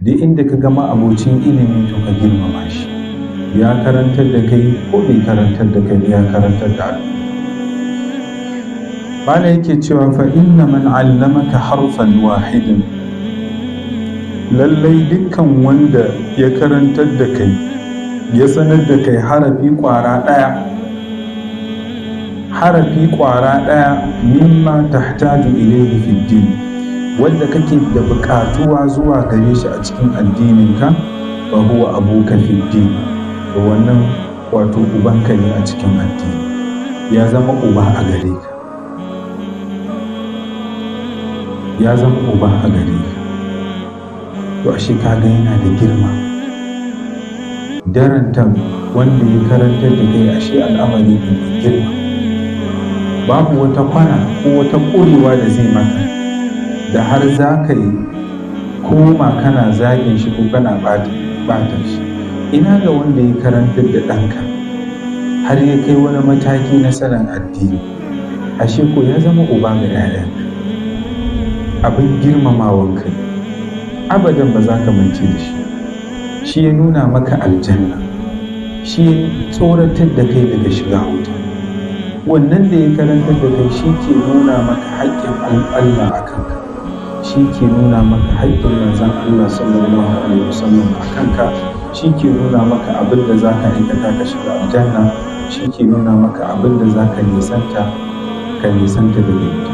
Duk inda ka gama abocin ilimi, to ka girmama shi. Ya karantar da kai ko bai karantar da kai, ya karantar da al'umma. Bala yake cewa: fa inna man allamaka harfan wahidin, lallai dukkan wanda ya karantar da kai, ya sanar da kai harafi kwara ɗaya, harafi kwara ɗaya, mimma tahtaju ilayhi fi din, wanda kake da buƙatuwa zuwa gare shi a cikin addininka, fa huwa abuka fi din. To wannan wato ubanka ne a cikin addini, ya zama uba a gare ka, ya zama uba a gare ka. To ashe kaga yana da girma daranta wanda ya karantar da kai. Ashe al'amari ne mai girma, babu wata kwana ko wata ƙurewa da zai maka da har za ka yi koma kana zagin shi ko kana ɓata shi. Ina ga wanda ya karantar da ɗanka har ya kai wani mataki na sanin addini? Ashe ko ya zama uba ga 'ya'yanka, abin girmamawanka, abadan ba za ka mance da shi. Shi ya nuna maka aljanna, shi ya tsoratar da kai daga shiga wuta. Wannan da ya karantar da kai, shi ke nuna maka haƙƙin Allah a kanka, shi ke nuna maka haƙƙin manzon Allah sallallahu alaihi wasallam a kanka, shi ke nuna maka abin da za ka aikata ka shiga aljanna, shi ke nuna maka abin da za ka nisanta, ka nisanta daga ita.